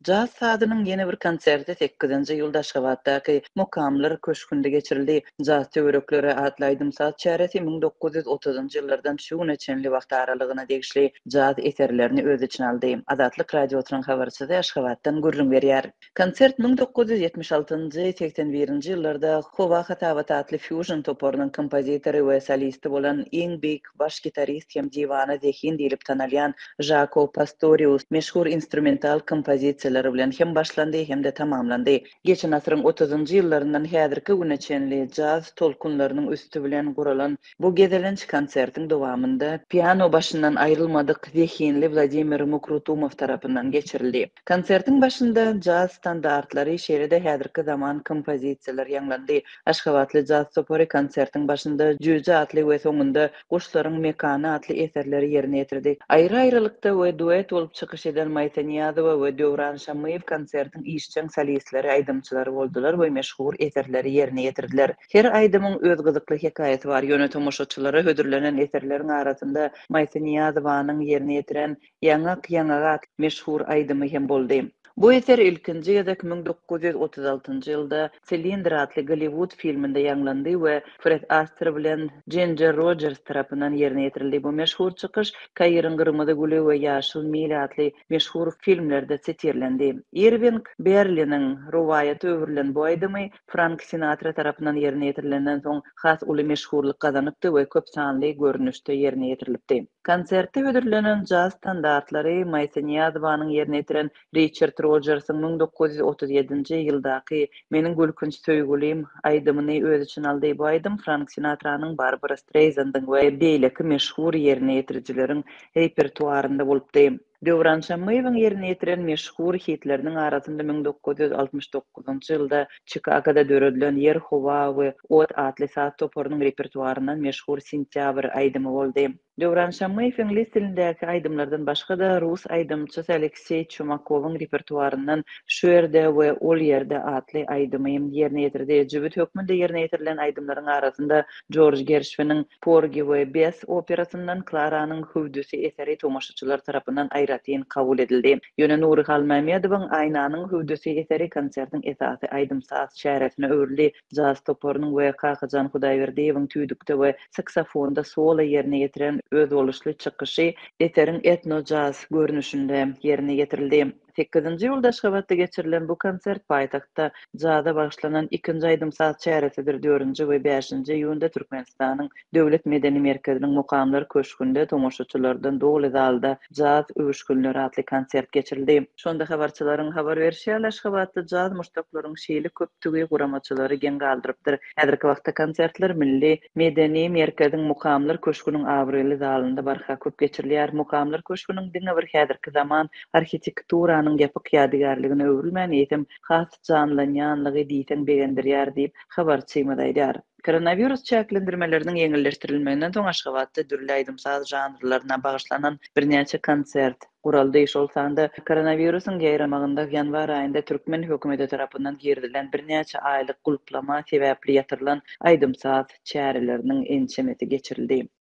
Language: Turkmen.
Jaz sazynyň ýene bir konserti sekizinji iýulda Aşgabatdaky Mukamlar köşgünde geçirildi. Jaz töwerekleri atly aýdym-saz çäresi 1930-njy ýyllardan şu güne çenli wagt aralygyna degişli jaz eserlerini öz içine aldy. Azatlyk Radiosynyň habarçysy Aşgabatdan gürrüň berýär. Konsert 1976-njy, 81-nji ýyllarda Howa hasabaty atly fýužn toparynyň kompozitory we solisti bolan iň beýik baş gitarist hem diwana zehin diýlip tanalýan Žako Pastorius meşhur instrumental kompozisiýalary bilen hem başlandy hem-de tamamlandy. Geçen asyryň otuzynjy ýyllaryndan häzirki güne çenli jaz tolkunlarynyň üsti bilen guralan bu gezelenç konsertiň dowamynda piano başyndan aýrylmadyk zehinli Wladimir Mukrutumow tarapyndan geçirildi. Konsertiň başynda jaz standartlary, şeýle-de häzirki zaman kompozisiýalar ýaňlandy. Aşgabatly jaz topary konsertiň başynda Jüýje atly we soňunda Guşlaryň mekany atly eserleri ýerine ýetirdi. Aýry-aýrylykda we duet bolup çykyş eden Maýsa Nyýazowa we Döwran Şammyýew konsertiň işjeň solistleri, aýdymçylary boldular we meşhur eserleri ýerine ýetirdiler. Her aýdymyň öz gyzykly hekaýasy bar, ýöne tomaşaçylara hödürlenen eserleriň arasynda Maýsa Nyýazowanyň ýerine ýetiren Ýaňak ýaňaga atly meşhur aýdymy hem boldy. Bu eser ilkinji gezek 1936-njy ýylda Silindr atly Golliwud filminde ýaňlandy we Fred Aster bilen Jinjer Rojers tarapyndan ýerine ýetirildi. Bu meşhur çykyş Kairiň gyrmyzy güli we Ýaşyl mil atly meşhur filmlerde sitirlendi. Irwing Berliniň rowaýata öwrülen bu aýdymy Frank Sinatra tarapyndan ýerine ýetirilenden soň has uly meşhurlyk gazanypdy we köp sanly görnüşde ýerine ýetirilipdi. Konsertde hödürlenen jaz standartlary Maýsa Nyýazowanyň ýerine ýetiren Riçard Rojersiň 1937-nji ýyldaky Meniň gülkünç söýgülim aýdymyny öz içine aldy. Bu aýdym Frank Sinatranyň, Barbara Streýzandyň we beýleki meşhur ýerine ýetirijileriň repertuarynda bolupdy. Döwran Şammyýewiň ýerine ýetiren meşhur hitleriniň arasynda 1969-njy ýylda Çikagoda döredilen Ýer, howa we ot atly saz toparynyň repertuaryndan meşhur Sentýabr aýdymy boldy. Döwran Şammyýew iňlis dilindäki aýdymlardan başga-da, rus aýdymçysy Alekseý Çumakowyň repertuaryndan Şu ýerde we ol ýerde atly aýdymy ýerine ýetirdi. Jübüt hökmünde ýerine ýetirilen aýdymlaryň arasynda Jorj Gerşwiniň Porgi we Bess operasyndan Klaranyň hüwdüsi eseri tomaşaçylar tarapyndan aýratyn kabul edildi. Ýöne Nury Halmämmedowyň Aýnanyň hüwdüsi eseri konsertiň esasy aýdym-saz çäresine öwrüldi. Jaz toparynyň we Kakajan Hudaýberdiýewiň tüýdükde we saksofonda solo ýerine ýetiren özboluşly çykyşy eseriň etno-jaz görnüşinde ýerine ýetirildi. Sekizinji iýulda Aşgabatda geçirilen bu konsert paýtagtda jaza bagyşlanan ikinji aýdym-saz çäresidir. Dördünji we bäşinji iýunda Türkmenistanyň Döwlet medeni merkeziniň Mukamlar köşgünde tomaşaçylardan doly zalda Jaz öwüşginleri atly konsert geçirildi. Şonda habarçylaryň habar berşi ýaly, Aşgabatda jaz muşdaklaryň şeýle köpdügi guramaçylary geň galdyrypdyr. Häzirki wagtda konsertler Milli medeni merkeziň Mukamlar köşgüniň abraýly zalynda barha köp geçirilýär. Mukamlar köşgüniň diňe bir häzirki zaman arhitekturanyň ýapyk ýadygärligine öwrülmän, eýsem, has janlanýanlygy diýseň begendirýär diýip, habarçymyz aýdýar. Koronawirus çäklendirmeleriniň ýeňilleşdirilmeginden soň Aşgabatda dürli aýdym-saz žanrlaryna bagyşlanan birnäçe konsert guraldy, şol sanda koronawirusyň ýaýramagynda ýanwar aýynda türkmen hökümeti tarapyndan girizilen birnäçe aýlyk gulplama sebäpli ýatyrylan aýdym-saz çäreleriniň ençemesi geçirildi.